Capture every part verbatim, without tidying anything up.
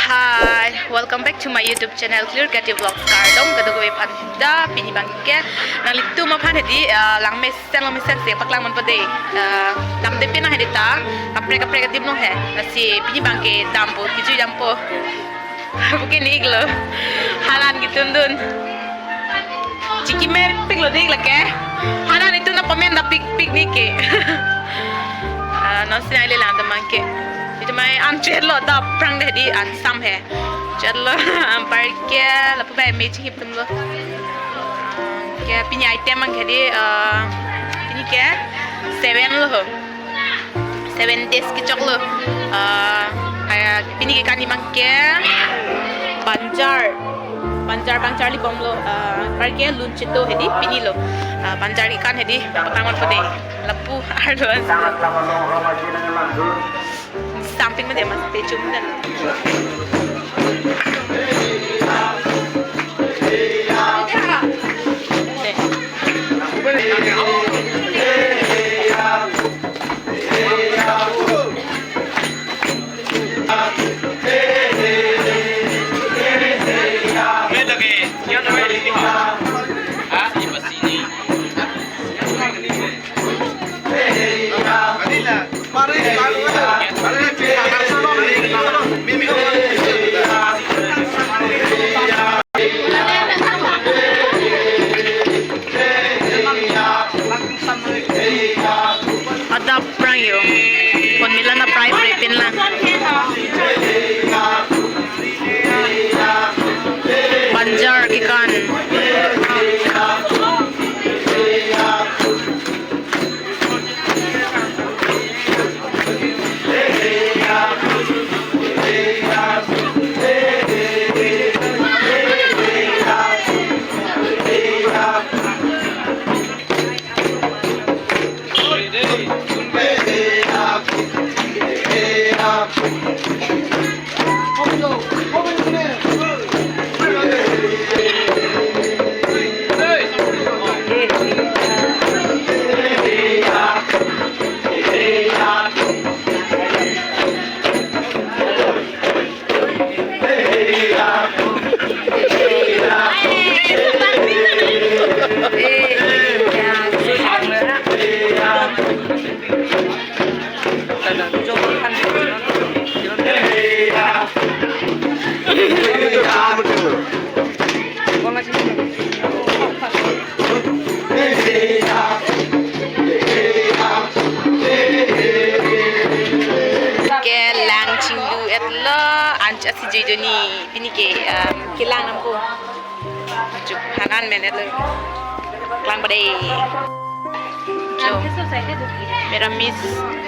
Hi, welcome back to my YouTube channel, Clear Creative Vlogs. Kardom kadokave aphan ta. Pini abangke nanglitum aphan hedi, ah, langmesen langmesen si paklang ponpo dei. Ah, damde pina hedi ta, kaprek kaprek adim long he. Lasi pini abangke dampo, kejui dampo. Bukan nik lo. Halan ketundun. Chiki mepik lo dei lake. Hanan itum na pamen da pik pik nik ke. Ah, non si nai le lang damang ke. Itum mai an chet lo da prang dei di an sam he. Chet lo an par ke lapu bai me chihip tum lo. Ke pini item abangke di, ah, pini ke seven lo ho. Seven days kechok lo. Ah, ah, pini kekan abangke banjar. Banjar, banjar li bom lo. Ah, par ke luncheto hedi pini lo. Ah, banjar kekan hedi. Paklang ponpo dei. Lapu arlo as. Samping mede mas pechum dan. Adap prang yo. Kon milan na prai pre pin lang. Banjar kekan. Ke lang chinglu et lo, ancha si jui doni, pini ke, um, kelang nampo. Juk hanan men et lo. Klang pada. Jo. Meramis.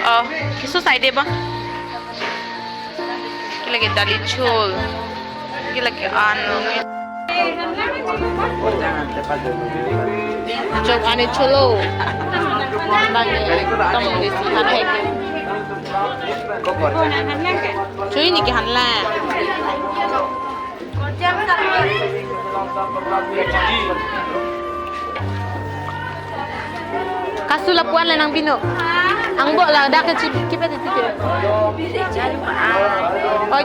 Oh, keso side ba? Ke lake dali chol. Ke lake an. Chok ani cholo. Bang, kamu di si han hek. Chui ni ke han la. Kasu lapu-an le nang bino. Angbong la dak ke chip kipet itu ke. Oi.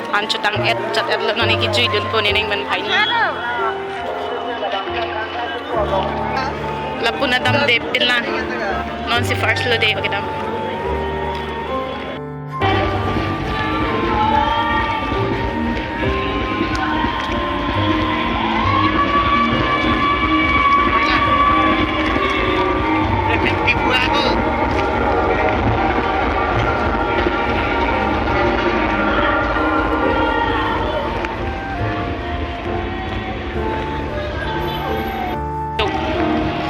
An chotang et, chat et lo, non iki jui dunpo nening man phai ni. Lapu na damde pin lang. Non si first lo dei, okay dam.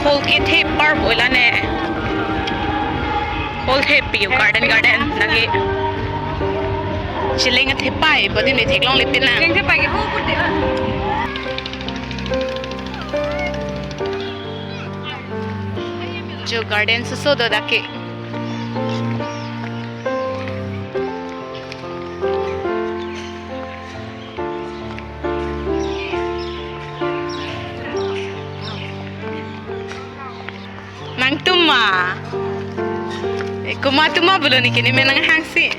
Hall kethe par boila ne. Hall the pi garden garden lagi. Chilling thepai, bodi ne theklong lepin na. Chilling thepai ke ho pute. Jo garden soso do dak ke. Nangtum ma? Eh, komat atum ma pulo neke ne men nanghangsi.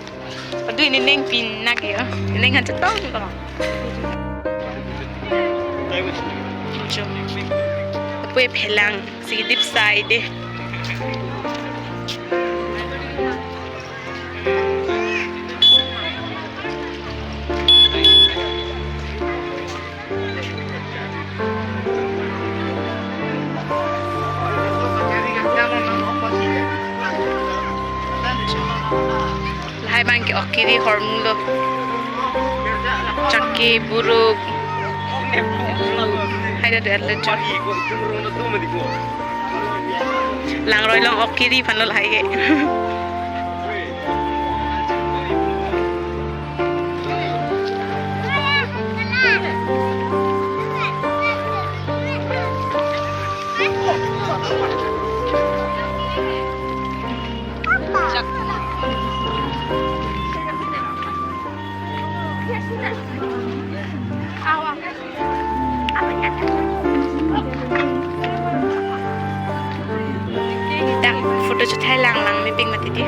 Aduh, ne neng pinak yo. Ne neng han chetong lo. Jo. Apoi phelang si dip sai de. Lahai abang ke ok kiri ahormu lo. Chakki, buruk. Hai da, da, da, chak. Langroi along ok kiri aphan lo lahai ke. Dak photo chethai lang, langmepik mati di.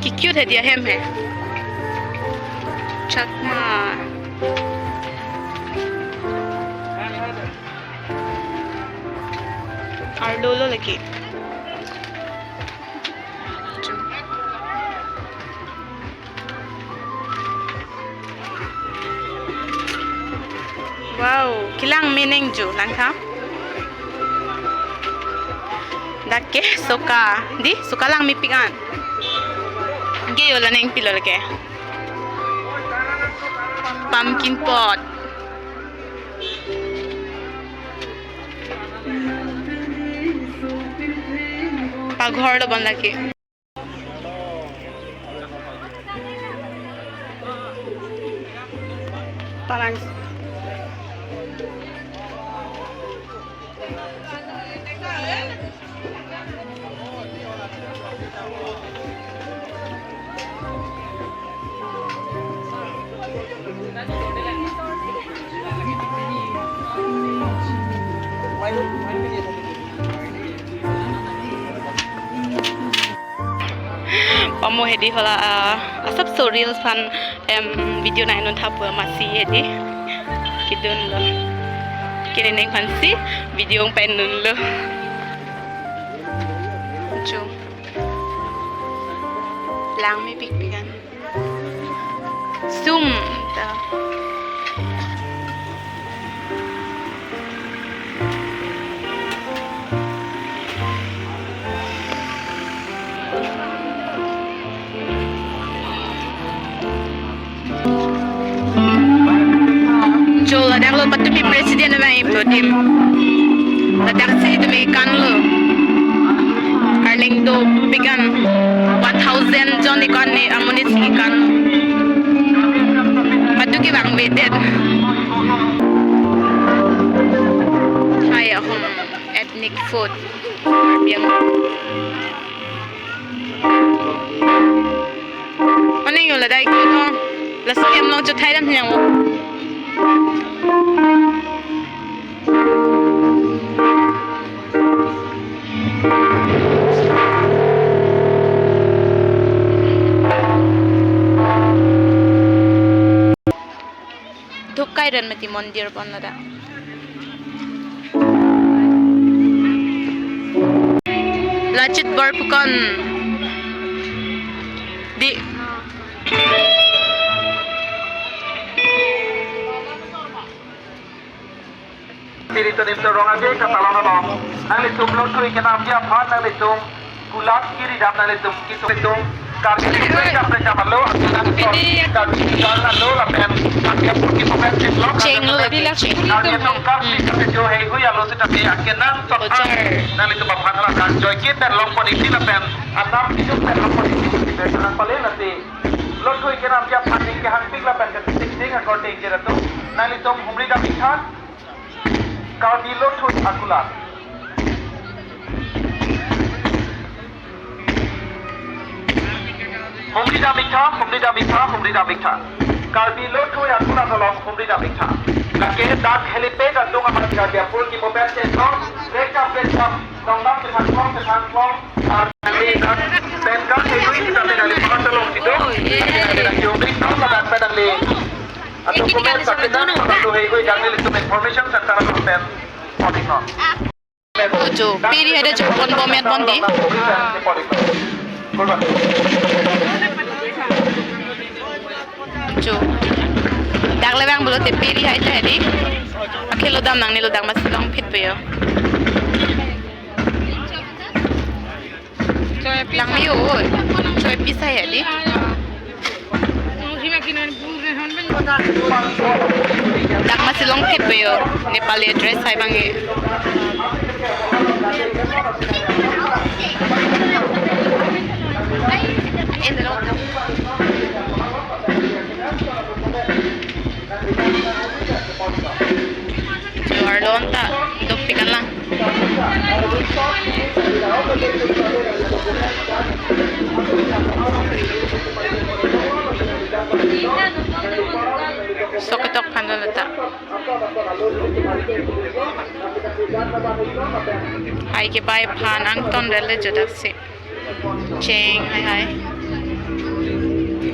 Ki cute hai dia hem hai. Chakma. Arlo lo lagi. Wow, kelang meneng jo langkha. Dak ke soka, di soka langmepik an. Ke yo la neng pilo ke. Pumpkin pot. Paghor lo bon lagi. Parang. Pamo hedi hala, ah, asapso reels aphan, em, video nai non thapu masi hedi. Kedun lo. Kene neng aphansi video pen nun lo. Chu. Langmepikpik an. Sum ta. Jo ladak lo patumi president abang iplodim. Ladak si tumi ikan lo. Karleng dopik an one thousand jon ikan ne amonit si ikan. Patu kevang vedet. Hai ahum ethnic food. Yang Mane yo la dai ko to. La skem long cho thai dam yang. Dhukai ran mati mondir pon lada. Lachit Borphukan di. Piri to nim to rong age katalon lo. Nanglitum lo thui kenam dia phan nanglitum. Kulat kiri dam nanglitum kiso tum. Karbi Anglong kaprek kaprek lo. Karbi Anglong lo lapen. Cheng lo, di la cheng. Karbi Anglong karbi kaprek jo hei hui alo sita pe akenan sok. Nanglitum aphan hala kan joy kit pen long pon isi lapen. Anam kidum pen long pon isi. Nangpale lasi lothui kenam aphan ning kehangpik lapen ketiksik ding akorte ingjir atum. Nanglitum humri dam iktha. Karbi lothui akulat. Humri dam iktha, humri dam iktha, humri dam iktha. Karbi lothui akulat along humri dam iktha. Lake dak helipad atum amat Karbi apor kimo pen chetong, rekam rekam, nongdam kethang klong, kethang klong. Ar nangli dak pen kap hegui kita pen nangli pakat along sido. Nangli nangli humri dam ladak pen nangli. Atum komen sakit dan, atum hegui nangli tum information center along pen. Odik no. Ojo, peri hada chupon bomet bondi. Jo. Dak le bang pulote peri hai ta hedi. Akhelo dam nangne lo dam mas long phit peyo. Langme oi. Choi pisa hedi. Dak masi long phit peyo, Nepali dress hai bang e. Arlo an ta dopik an lang. Sok ketok aphan lo ta. Hai kepai aphan angton rel le jodak si. Cheng hai hai.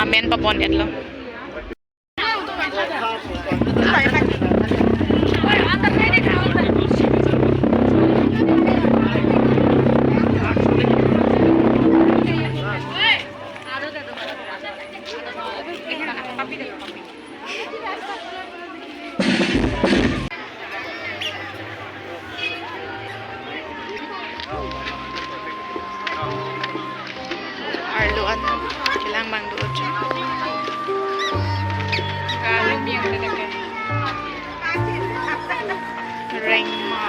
Amen pabon et lo. Arlo an kelang bang do ojo. Rengma.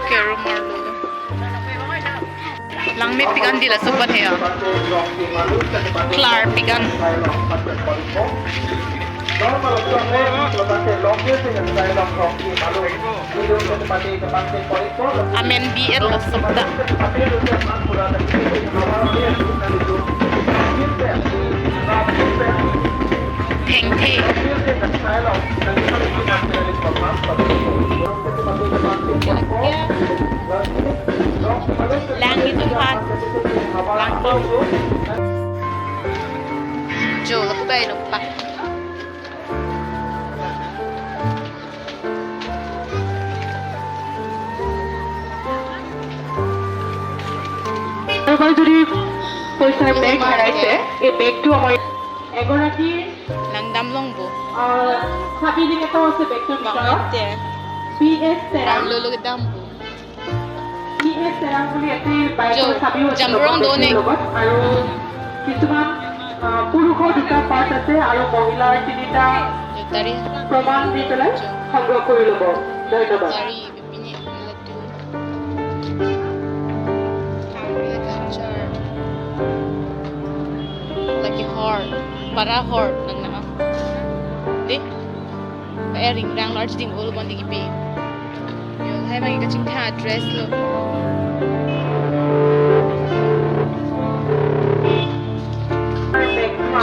Kero marlo. Langmepik an di laso apat he ya. Klarpik an. Amen B L laso apat. Thengthe. Lang itu pat. Lang pon. Jo, lapu kai no pa. কাৰোবাৰ যদি পইচাৰ বেগ হেৰাইছে, এই বেগটো আমাৰ এগৰাকী Langdam longbo. আহ, চাবি লিংক এটাও আছে বেগটোৰ ভিতৰত। Mangte. P S Terang. Arlo lo kedambo. P S Terang বুলি এটি বাইকৰ চাবিও আছে Jamrong লগত, do ne. বেগটোৰ লগত। আৰু কিছুমান, আহ, পুৰুষৰ দুটা পাৰ্ট আছে আৰু মহিলাৰ তিনিটা Tari. প্ৰমাণ দি পেলাই সংগ্ৰহ কৰি ল'ব। ধন্যবাদ। Tari, bibini, latu. Lagi hor. Para hor. Nang na. Di. Ering rang large ding ul bon di kipi. Yo, hai bang kachingthang dress lo.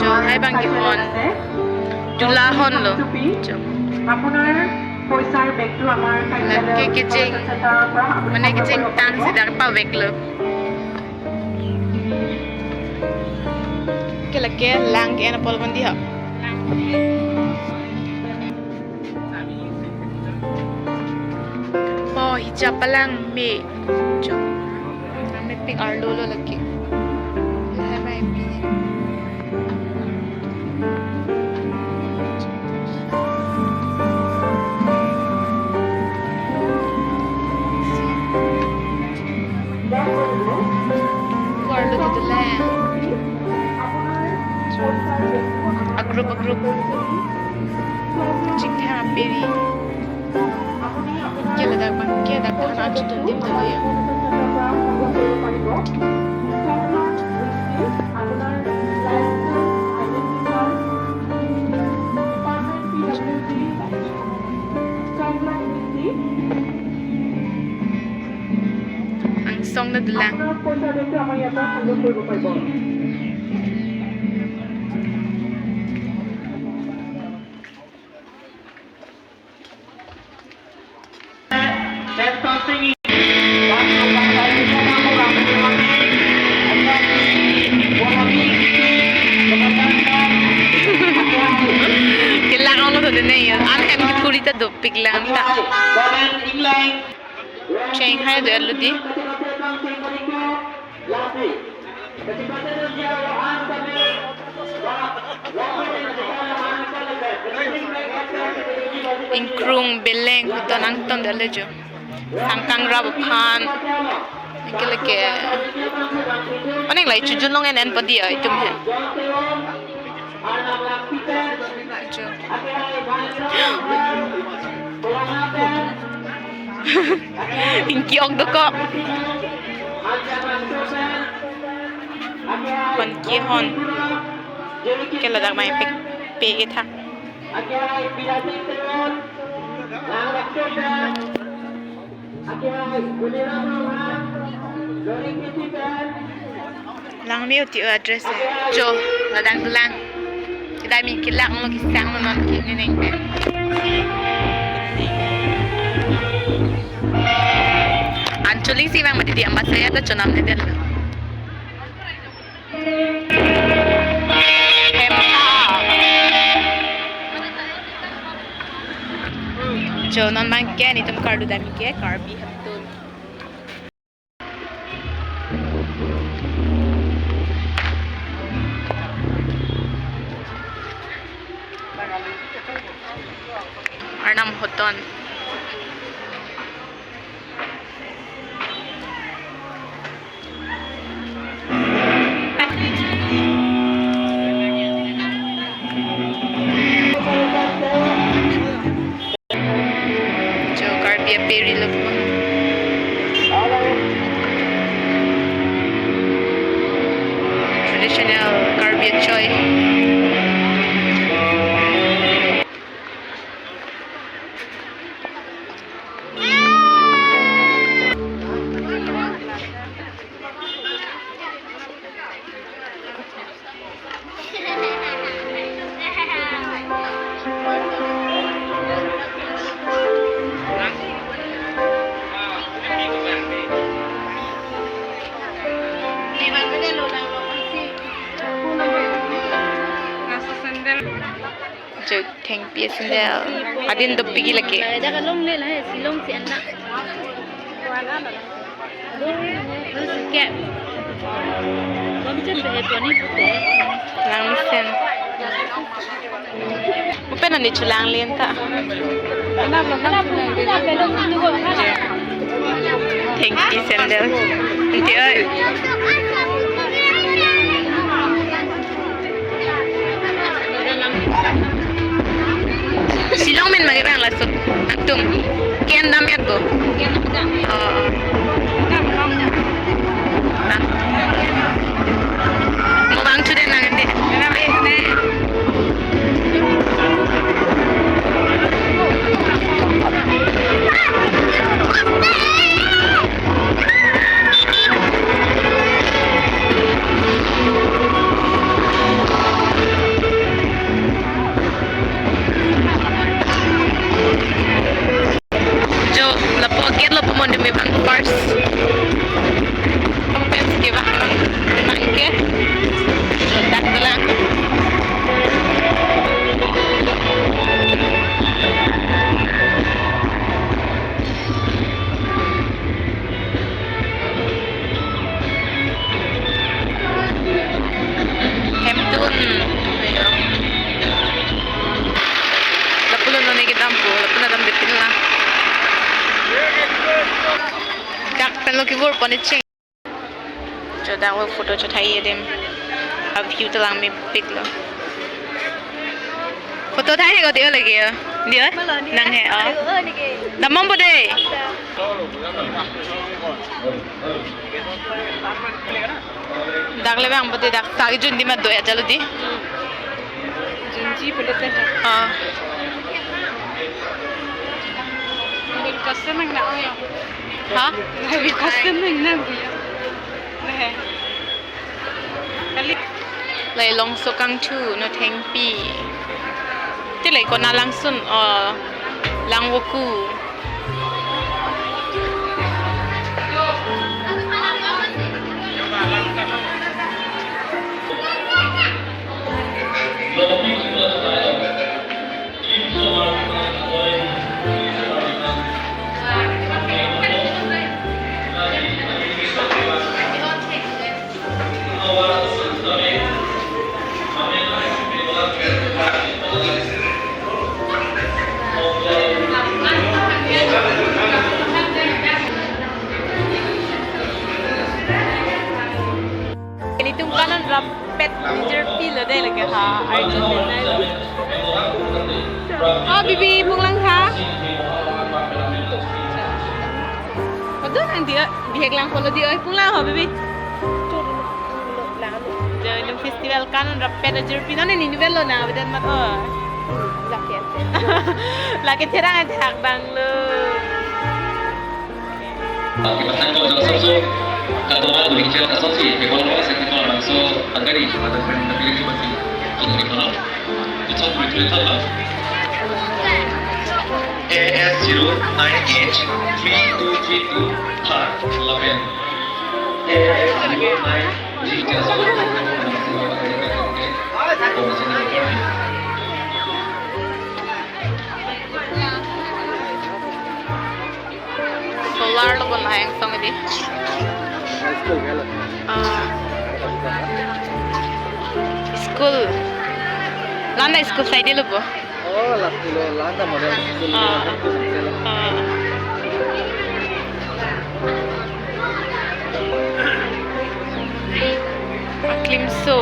Jo, hai bang kihon. Dula hon lo. Jo. আপোনাৰ পইচাৰ বেগটো আমাৰ Lake kejeng. Mane kejeng tang si dak pavek lo. Ke lake lang ke-en apot bon di ho. Oh, hijab palang me. Jo. Langmepik arlo lo lake. Lahai mai pi. Group. Chingthang aperi. Ke ladak abang ke dak thana achutu tim tadi ya. Angsong na dolang. Kelang ong lo tadi ne ya. An hem kethuri ta dopik lang ta. Cheng hai do lodi. Ingkrung beleng huton angton dale jo. Sangkang rap aphan. Ke lake. Oning lai chujun long en en padi ya itum he. Jo. Ingki ok dokok. Hon ke hon. Ke ladak mai pek pe ke thak. Langme uti o address e. Jo, ladak lang. Kita mi kelang lo kisang lo non kini neng pen. Ancholing si mang mati di ambasaya ta chonam ne den. Hem ta. Jo non abang ke nitum kardu dam ke Karbi hemtun. Arnam huton. Jo Karbi aperi lo. Traditional Karbi achoi. Jo thengpi sandal. Adin dopik lake. Dak along le la, Shillong si anak. Bom che pe poni pute. Langmesen. Upen ani chulang len ta. Thengpi sandal. Ante oi. Shillong men magi bang laso. Atum. Ken dam ya to. Oh. Mo bang chude nang ante. Jo, lapu gate lo pamon demi bang first. Pampen ke bang, bang ke. Jo, dak lang. Hemtun. Lapulo non ke dampo, lapulo damde pinla. Dak pen lo kevur pon cheng. Jo dak lo photo chethai adim. A view ta langmepik lo. To thai he ko dei lagi ya. Dei? Nang he, oh. Damam bo dei. Dak le bang bo dei, dak sagi jun di ma do ya jalo dei. Junji pulote. Ah. Big custom nang na. Ha? Big custom nang na. Neh. Kali. Lahei Longso Kangthu, Nothengpi. Te lahei konat langsun, oh, Langvoku. Nelitum kanon rappet jirpi lo dei lake ha, arju menai lo. Oh, bibi, punglang tha. Aduh, nang dei, bihek lang polo dei, oi, punglang ho, bibi. Jai Lung Festival kanon rappet jirpi, non nelitum lo na, bedan mat, oh. Lake. Lake therang, therak dang lo. Kimatang ko jang samso, kadokave duri kecil asal si, bebol ko, saya kita langsung tangkari, ada pun tapi lagi masih, terus di mana? Itu satu itu itu lah. A S zero nine H three two three two, ha, lapen. A S zero nine G, solar lo bon hai angsong dei. School gala. Ah. School. Landa school side lo bo. Oh, la school, landa model school. Ah. Ah. Aklimso.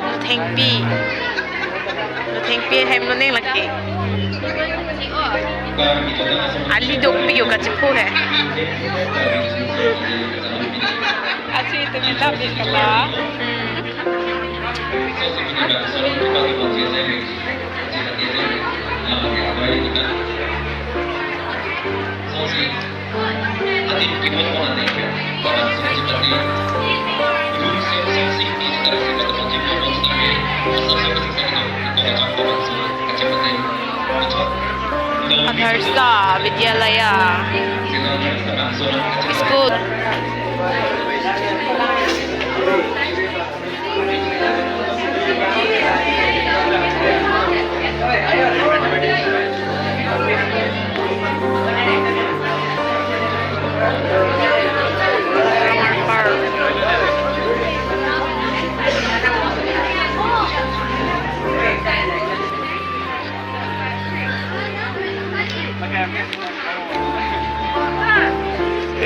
Nothengpi. Nothengpi hem lo ning lake. Ali dokpi yo kachipo he. Achi itu minta bikala. Hmm. Atharsa Vidyalaya School.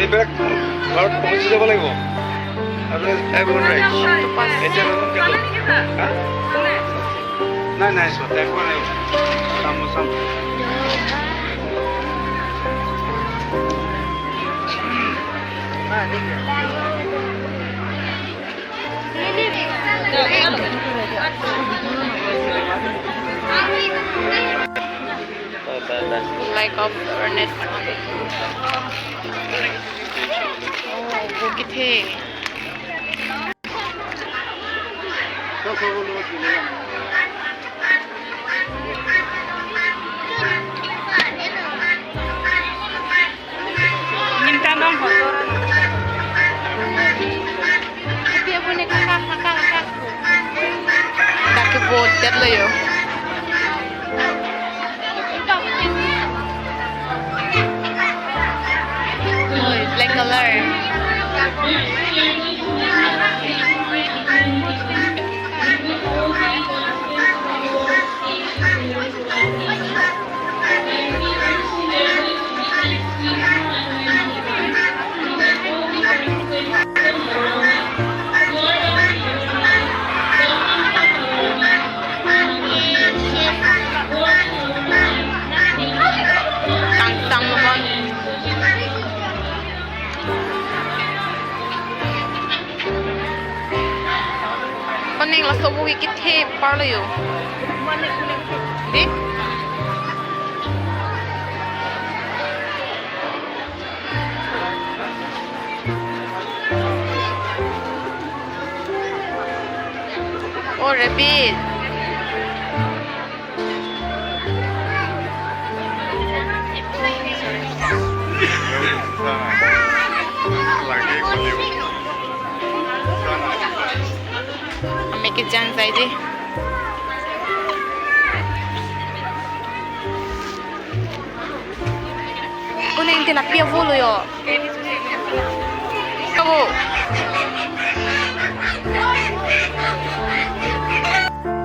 এইবিলাক ঘৰত পহুচি যাব লাগিব। আপুনি time one right. এতিয়া নতুনকে হ'ল। হা? নাই, নাই, চোৱা, টাইম ওৱান নাই। চাম, চাম। Like of Ernest. Oh, bukit he. Minta nang hotor. Dia punya kakak, kakak, kakak. Dak ke boat det lo yo. Oh, black color. Ui, kethe parlo yo. Dei. Oh, rabbit. Ame kejang sai dei. Kuning tilapia volo yo. Kabo.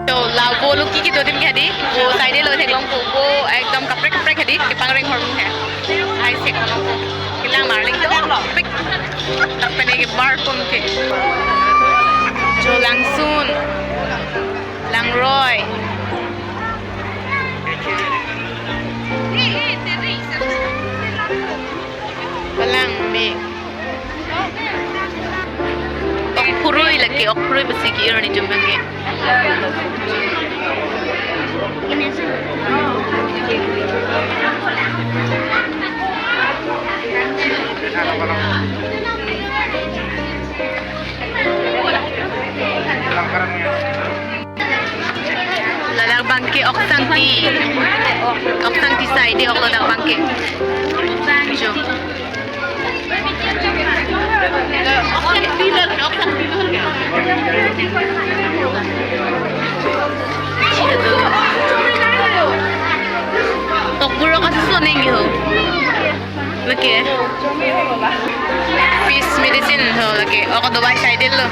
To la volo ke kedo adim ke dei. Vo side lo theklongpo, vo ekdom kaprek kaprek ke dei, kepangreng hormu he. Ai sek kono ko. Kelang marling to. Pik. Lapen ke bar pon ke. Jo langsun. Langroi. Palang me. Okphurui lake, okphurui besi ke-ir adim abang ke. Ladak abang ke ok sangti. Ok sangti sai dei, ok ladak abang ke. Jo. Okborok ason neng yo. Lake. Fish medicine ho lake. Ok dawai sai dei lo.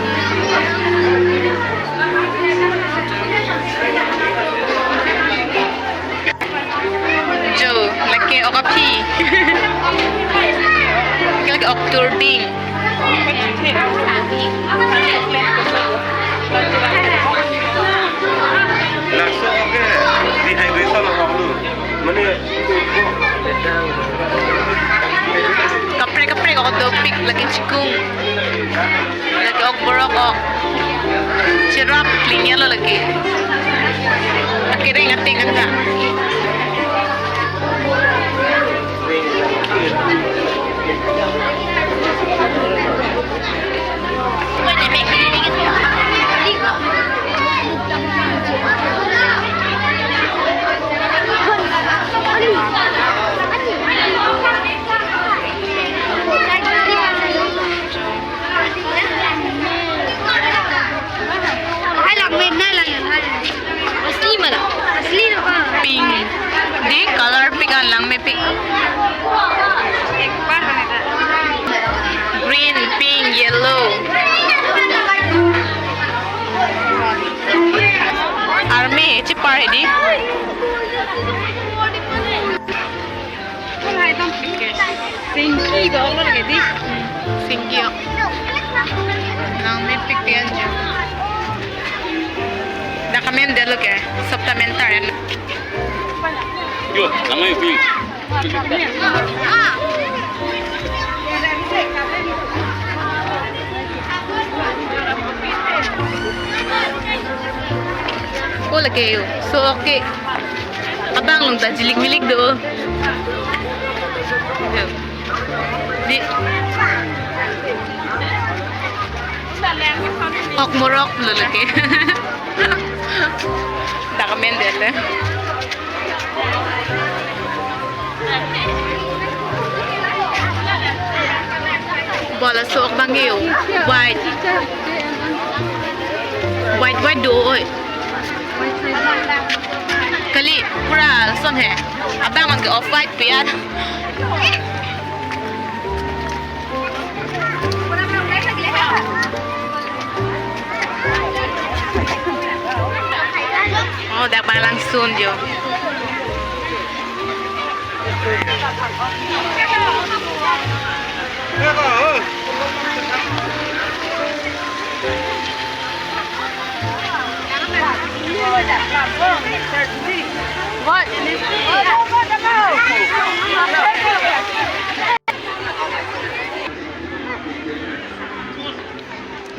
Jo, lake ok aphi. Lake ok turding. Laso ke dehydration lo. Mane kaprek kaprek ok dopik lake chikung. Lake okborok ok. Cherap klingnya lo lake. Akereng ateng angka. Hai langme nai lang, hai. Asli mana? Asli apa? Pink. Dei, color pink an langmepik. Green, pink, yellow. Army, chipar he dei. Singki do lo lake dei. Singki ok. Langmepik pian jo. Dak amen dei lo ke. Sop ta amen tar en. Yo, langmepik. Oh, lake yo. So, okay. Abang along ta jilik milik do. Dei. Okborok lo lake. Dak amen dei le. Bo laso ok abang ke yo. White. White, white do oi. Kali, pura lason he. Abang abang ke off white pian. Oh, dak abang langsun jo.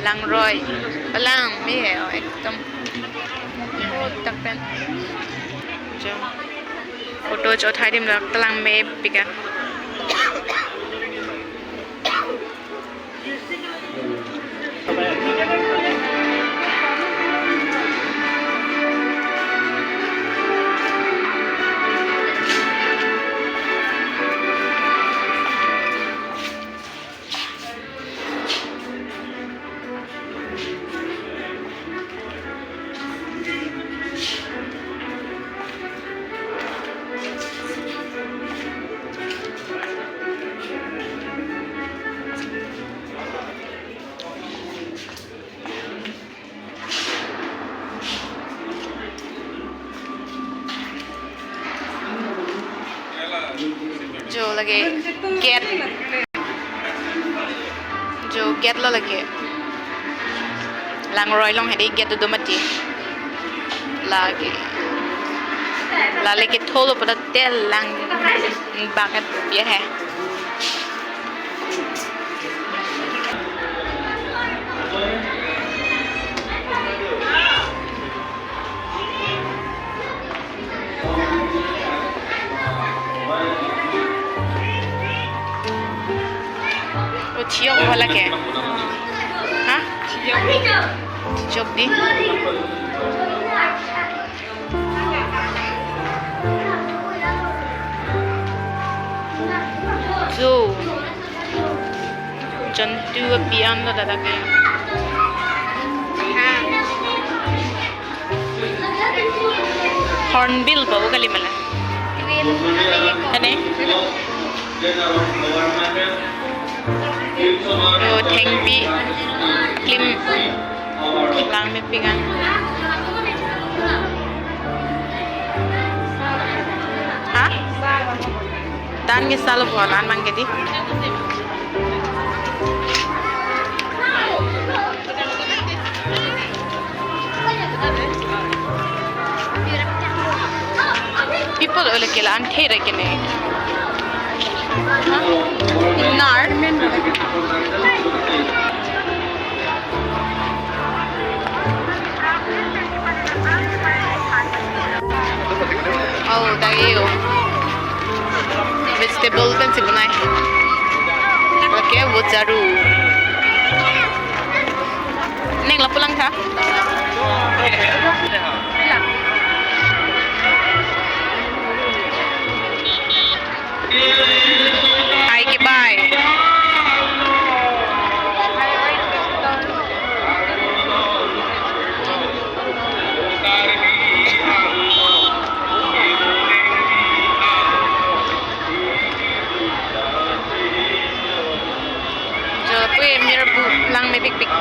Langroi, palang me he, oh, ekdom. Photo chot hai adim dak ta langmepik a. Jo lake gate. Jo gate lo lake. Langroi along hedi gate do mati. Lake. La lake tholo pada tel lang bang et ya hai. O, chiyok wala ke? Ha? Chiyok di. Zoo. Jantu api an lo dak ke. Hornbill pa o kali mala. Ane? O, thengpi. Klim. Langmepik an. Ha? Dan ke salo bolan mang ke di. People ole ke la an the re ke ne. Nar. Oh, dak ke o. Vegetable pensi bonai. Okay, vojaru. Ning lapu lang tha. Hai ke bai. Jo lapu e mir bu langmepikpik.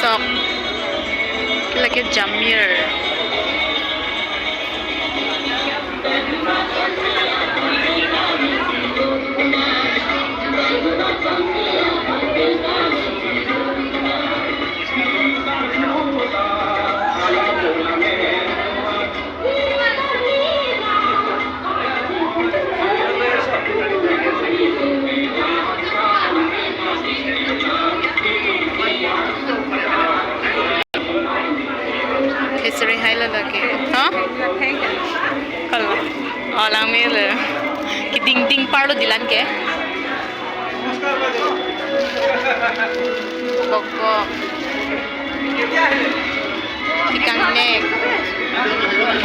Sok. Lake jamir. Keseri hai lo lake. Ha? Kal. Oh, langme lo. Keding ding parlo dilan ke. Bokbok. Kekangnek.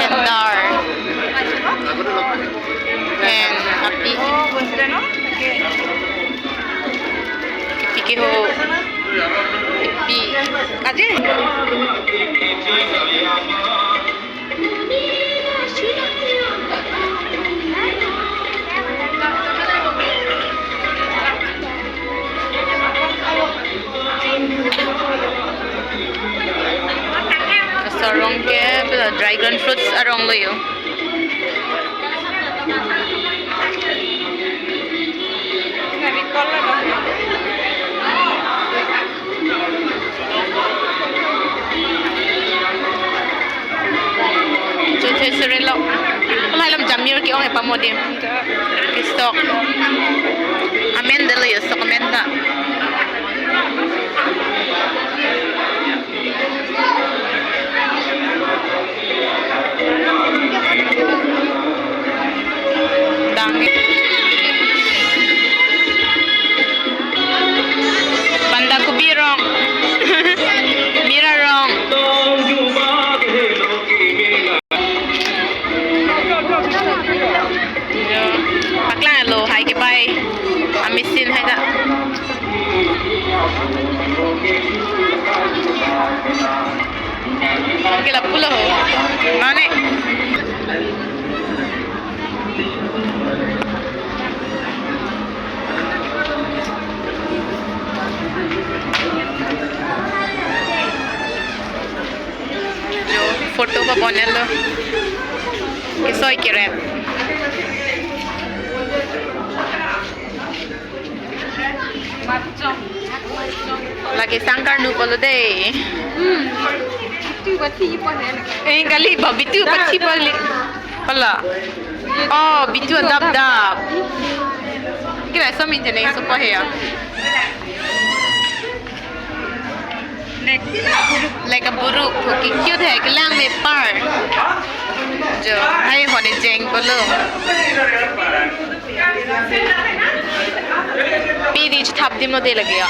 Hendar. Hen. Api. Kepi keho. Kepi. Aji. Laso arong ke pura dragon fruits arong lo jo. Chothe sere lo. Lahai alam jam Mir ke-ong e pamodi. Kestok. Amen dolo, yo sok amen ta. Dang. Banda kobi rong. Mir arong. Paklang lo, hai ke pai. Amesin hai ta. Ke lapu lo ho. Mane. Jo, photo ba bonelo. Kesoi kerep. Lake sang karnu pulo dei. Hmm. Bitu pathi pahe. Eh, kali ba bitu pathi pali. Pala. Oh, bitu adap dap. Kira so min jene so pahe ya. Like a buruk, okay, cute hai, kelang mepar. Jo, hai hone jeng pulo. Pidi chethap dim lo dei lake ya.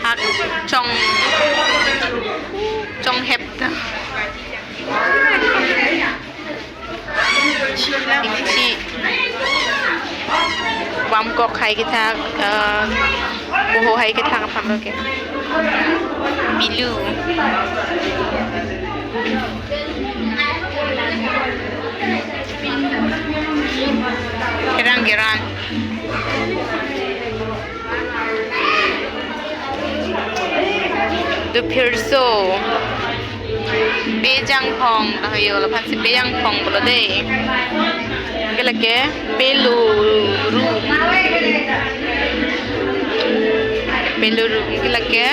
Hak chong, chong hep ta. Ingchi. Bamkok hai kethak, eh, boho hai kethak aphan lo ke. Bilu. Kerang kerang. Dophirso. Pejang phong, tahoyo, laphan si pejang phong pulo dei. Ke lake, pelu ru. Pelu ru, ke lake,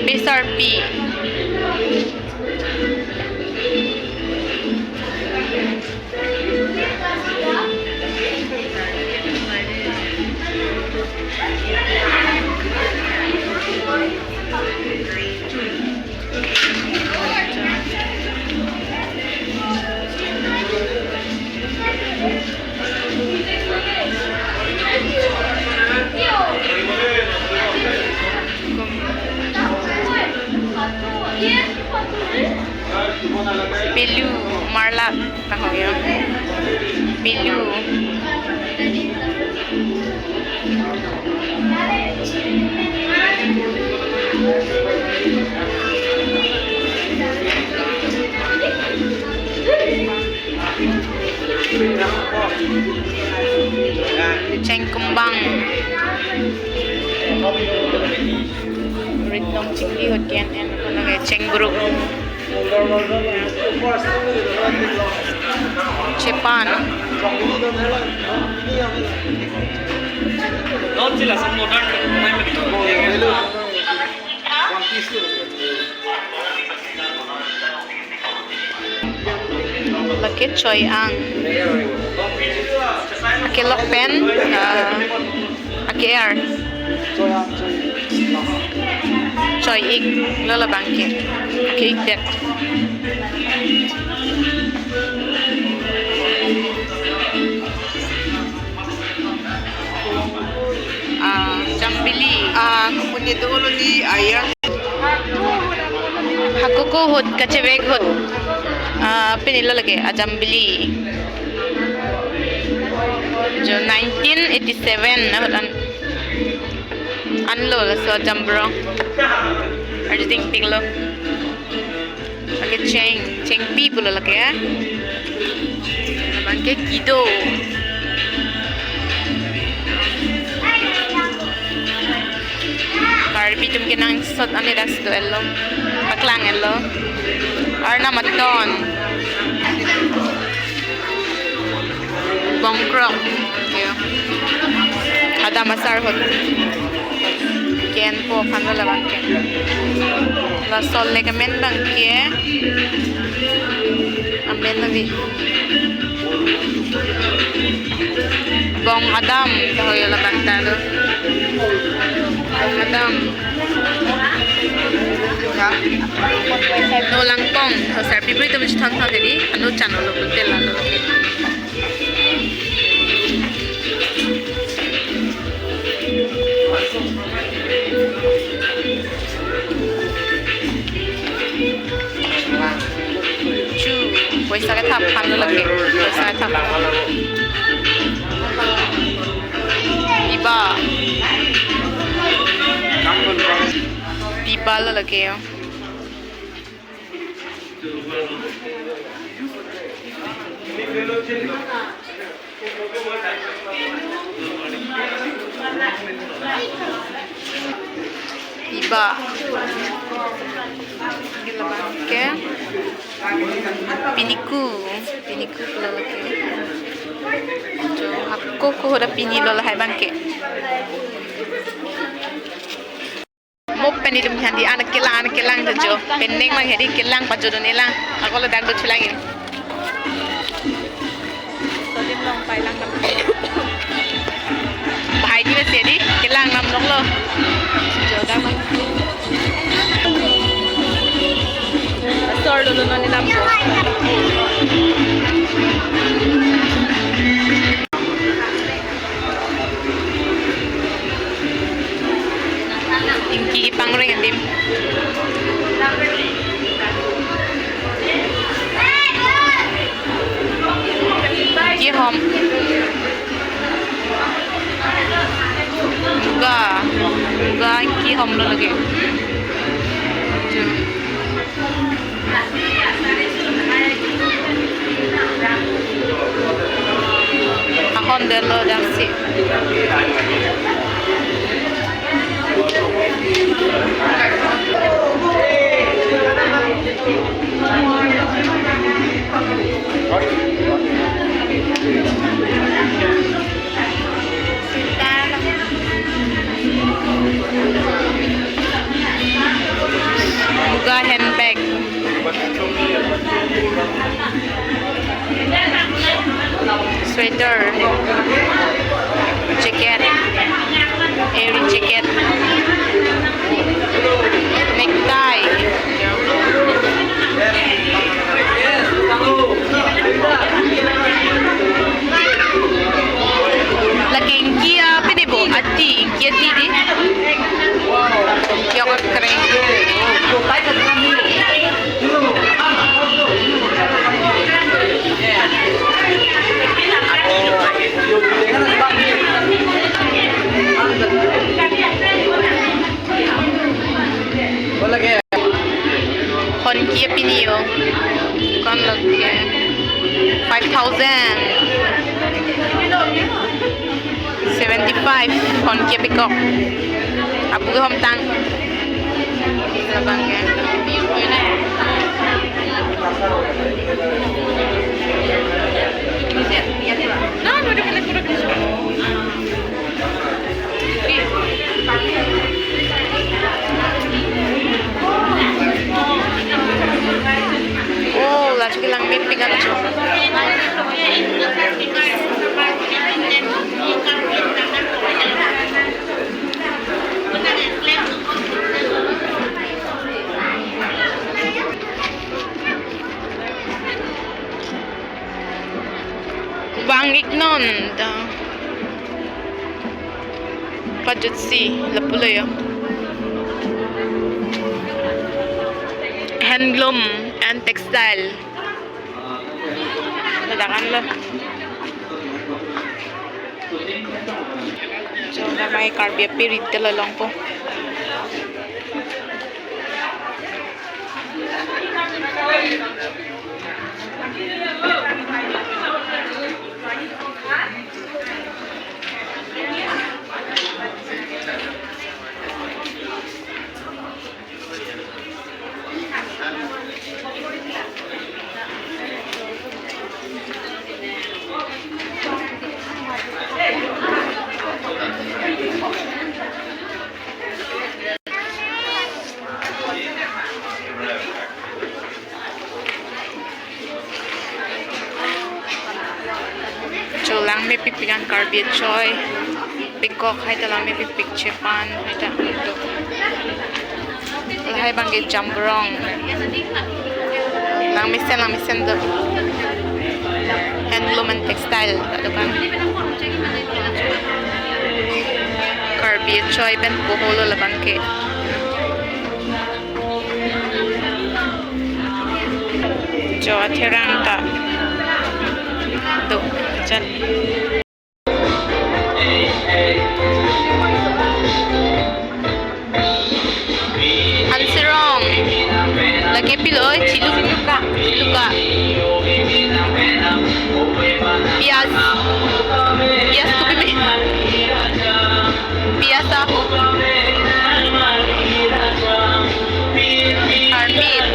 pesarpi. Pelu, marlak, tahoyo. Pelu. Chengkumbang. Rit nong chingki hot ken en kono ke chengbruk. Chepan. Lake choi ang. Akelok pen, ah, ake-er. Choi ik lo labang ke. Ake ik det. Ah, jambili. Ah, kumun itu lo di ayam. Hakoko ahut, kachevek ahut. Ah, pini lo lake, ah, jambili. Jo nineteen eighty-seven ahut an, anlo laso jambrong. Arjuding piklo. Lake cheng, chengpi pulo lake, eh. Labang ke kido. Karbi atum kenangsot ane das do-etlo. Paklang-etlo. Arnam aton. Bongkrok. Yo. Hadam asar ahut. Ken po aphan lo labang ke. Laso le kemen abang ke. Amen lo di. Bong Adam, tahoyo labang ta do. Bong Adam. No langpong, so sarpi bri tum chithon thon hedi, ano channel lo hotel la lo. Chu, poisa kethap aphan lo lake, poisa kethap. Piba. Piba lo lake yo. Piba. Ke labang ke. Piniku. Piniku pula lake. Jo, ako ko hoda pini lo lahai abang ke. Mo pen itum handi an kelang, an kelang jo. Pending abang hedi kelang pajodun elang. Ako lo dak do chulang in. Sodim long pai lang nam. Bahai di besi di kelang nam long lo. Jo dak abang. Asor lo lo non elam jo. Ingki kepangring adim. Ingki hom. Muga. Muga ingki hom lo lake. Ahon den lo jangsi. Muga handbag. Sweater. Jacket. Airy jacket. Necktie. Lake ingki a pini bo ati, ingki ati di. Yogurt kering. Hon ke pini yo. Kon lake five thousand. Seventy five hon ke pekok. Abu ke hom tang. Labang ke. Oh, laso kelang mepik an cho. Vang ik non ta. Pajutsi lapulo yo. Handloom and textile. Ladak an lo. Jo, damai Karbi apirit ta lo longpo. Mepik pikan Karbi Achoi. Pekok hai ta lang mepik pikche pan hai ta do. Lahai abang ke Jamborong. Lang mesen, lang mesen do. Handloom and textile ta dukan. Karbi Achoi pen poholo labang ke. Jo atherang ta do jan. Hansirong. Lake pilo, chilu, chiluka, chiluka. Piyaj. Piyaj kopi me. Piyaj ahu. Armit.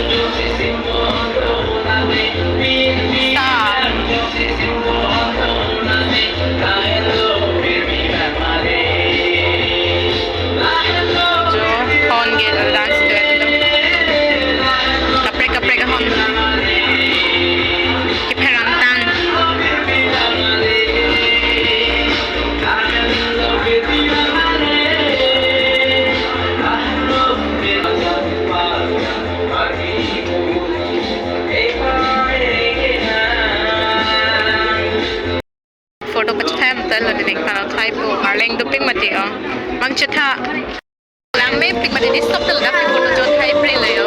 Sa. Jo, hon ke dance duet lo. Kaprek kaprek ahon. Kepherangtang. Photo pachetham ta lo, dining palo thai po, arleng dopik mati o. Mang chetha. Lang mepik mati, di stop ta ladak photo jo thai pri lo yo.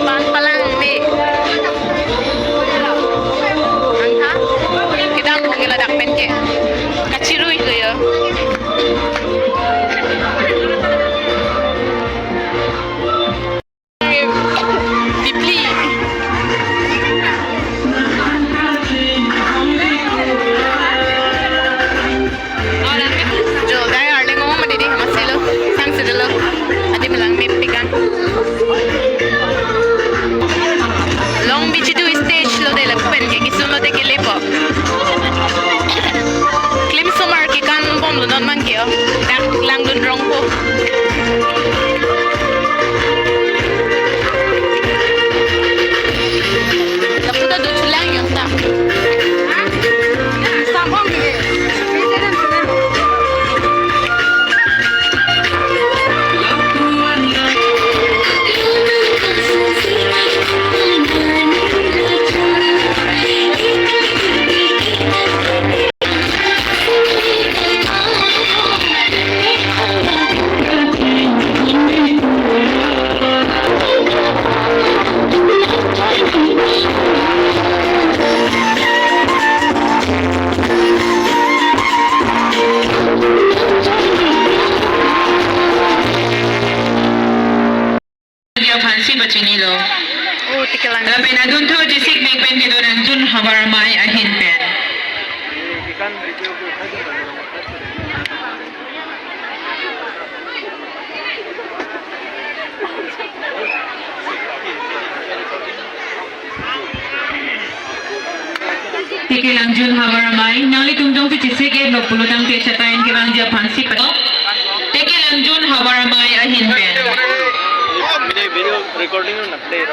Pan palang me. Angtha. Kedam pong ke ladak pen ke. Kachirui lo yo. Bibli. Jo, dai arleng ong mati di, masilo, sang sedelo. Adim lang mepik an. Long Beach tu stage lo de lapu pen ke, kisum lo de kelepo. Klim sumar ke kan bom lo non mang ke o. Dak langdun rong po. Lapu ta do chulang yong ta. Samhong ke. Dia aphansi pachinilo. Oh, tikelang. Lapen adunthu Jisikmek pen kedo Nangjun Havar Amei ahin pen. Tiki Nangjun Havar Amei, nanglitum jongsi chesik-et lo pulo tangte chata-en kevangji aphansi pa. Tiki Nangjun Havar Amei ahin pen. Video, video recording na play.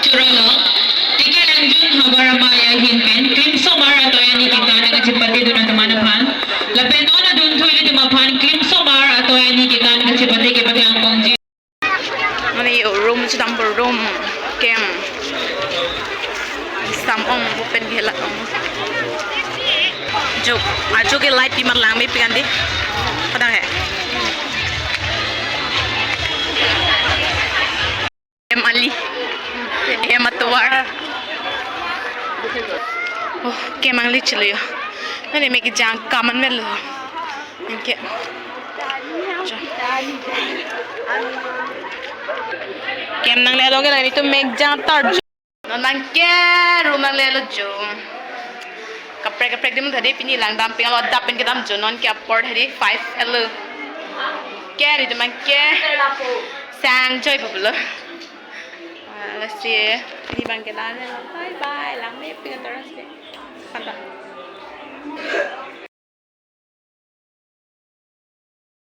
Chorolo, ticket angjun havar amei ahin pen klimsomar atoya ni kekan kachepatedun atum aphan. Lapen non adun thu ilitum aphan klimsomar atoya ni kekan kachepate kepaklang pongji. Mane yo room chedam bor room kem. Sam ong open ke la ong. Jok, ajo ke light pi mar langme pi kan di. Padang he. Em ali. Em atovar. Oh, kem angli chelo yo. Nane me kejang kaman velo. Anke. Jo. Kem nanglelo ke nang itu me kejang tar. Non anke room nanglelo jo. Kaprek kaprek dim tadi pini langdam ping alo dap pen kedam jo non ke apor tadi five elo. Ke di teman ke sang joy pablo. Ah, let's see. Pini bang ke lang. Bye bye. Langme ping terus ke. Kanta.